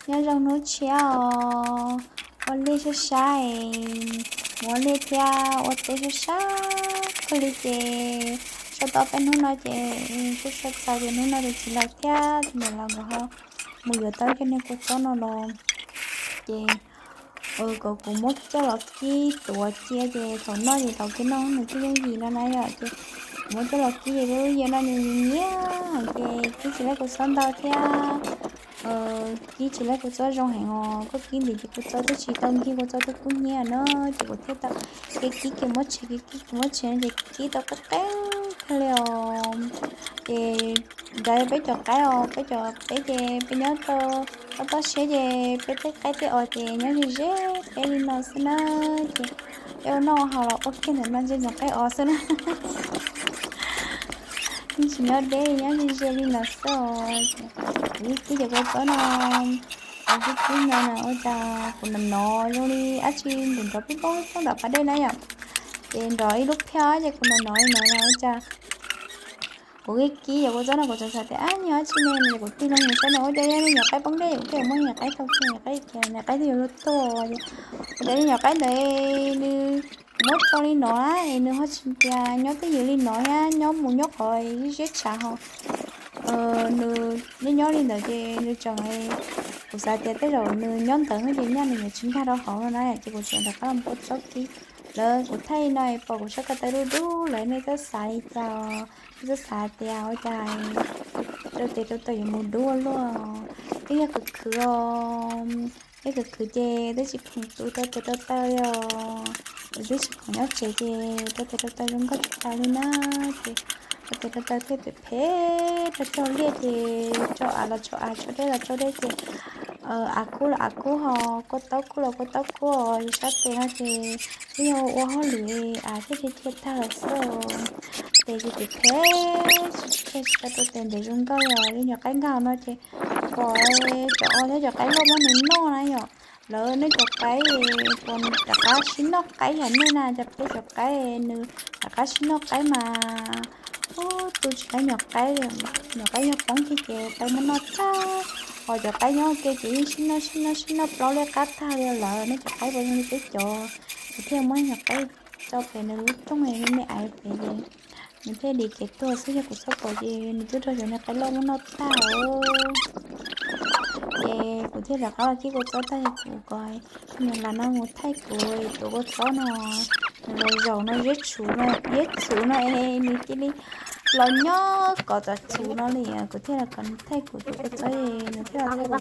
Nyob zoo hnub tshiab os, ua liaj sab sab, mus ua liaj thiab ua teb sab sab kawg li ces, sau tau peb hnub no ces, sab sab txaus ces hnub no tus txiv laus thiab tus niam laus nkawd ho mus yuav tau cov niag kua txob no los, ces kom kuv muab coj los kib tuav cia ces thaum noj ces thaum kib noj nws thiaj yooj yim no na yom. Ces kuv muab coj los kib ces peb lub yam no nws nyiam ces kib tsis laib kua txob ntau thiab, kib tsis laib kua txob zoo heev os. Koj kib ntim ces kua txob twb tsis tau nkig, kua txob twb kub hnyiab na, ces kuv thiaj tau kev kib kev muab tshem, kev kib kev muab tshem no ces kib tau qeeb qeeb kawg li os. Ces nrad yog peb cov qaib os, peb cov peb ces peb nyob rau toj siab ces peb tej qaib tej os ces nyob ze ze peb li no xwb na. Ces peb ua noj ua haus los ua kiag ntawm no ntsia ntsoov qaib os xwb na. Yeej tsis nyob deb, nyob ze ze li no xwb os. Kuv yeej kib cov kua txob no, kuv kib kib no na ua cas kuv nov nov zoo li dab tsi nrov nrov pib poob poob tom pas dej na yom. Ces nrov ib lub phiab ces kuv nov nov li no na ua cas kuv kib kib cov kua txob no kuv tseem xav tias ab nyuag dab tsi ne, ces kuv tig loo mus saib no ua cas yog niag nyuam qaib poob dej, kuv thiaj muab niag qaib thau kiag, niag qaib, niag qaib twb yuav luag tuag. Ua cas niag nyuam qaib ntawd nws muab tso li no na es nws ho tsis tias nyob twj ywm li no thiab, nyob mus nyob qhov ziab tshav ho nws nyob nyob li ntawd ces nws tseem, kuv xav tias tej zaum nws nyob ntawd ces nyaj nws yuav tsis nkag rau hauv no na, ces kuv tseem rov qab los mus ua txob kib. Lawv kuv thaij no pom kuv sab ko taw dub dub lawm, nej txhob xav li cas, nej txhob xav tias ua cas rau tes rau taw yuav mus dub ua luaj. Twb yog khwv khwv os, yog khwv khwv ces twb tsis phoom tu rau tes rau taw li os. Kuv twb tsis phoom nyob tsev ces rau tes rau taw zoo nkauj tshaj plaws li na. Ces rau tes rau taw thiaj phem phem rau tsaug liaj ces tsaug av los tsaug av, tsaug dej los tsaug dej ces av kub los av kub ho, kua taub kub los kua taub kub os. Yus sab tes no ces twb yog ua hauj lwm av thiaj dhia dhia tag lawm xwb. Tes ces phem phem tsis dhia tsis tau rau tes ntev zoo nkauj li os. Li nyuam qaib nkag no ces pom cov os thiab cov qaib loj muab nws noj na yom. Lawv nej cov qaib puas rov qab sib noj qaib yom nej na? Cov peb cov qaib nws rov qab sib noj qaib mas ub tu tsis laib nyuam qaib. Nyuam qaib yog poob kiag ces qaib muab noj tag, ho cov qaib nyob ua ke ces yeej sib noj sib noj sib noj plaub liab qab tag li lawm. Nej cov qaib puas zoo li peb cov? Kuv thiaj muab nyuam qaib tso pem nws lub rooj me me aiv pem ces nws thiaj dim kev tuag xwb. Yog kuv txhob pom ces nws twb raug cov niag qaib loj muab noj tag os. Ces kuv thiaj rov qab los kib kua txob tag, kuv kom niam laus no mus thaij kuv tuav kua txob no, nws los zaum no ziab txhuv no, ziab txhuv no es nws cia li los nyob kom txov txhuv no li. Kuv thiaj los kom nws thaij kuv tuav kua txob, nws thiaj los thaij kuv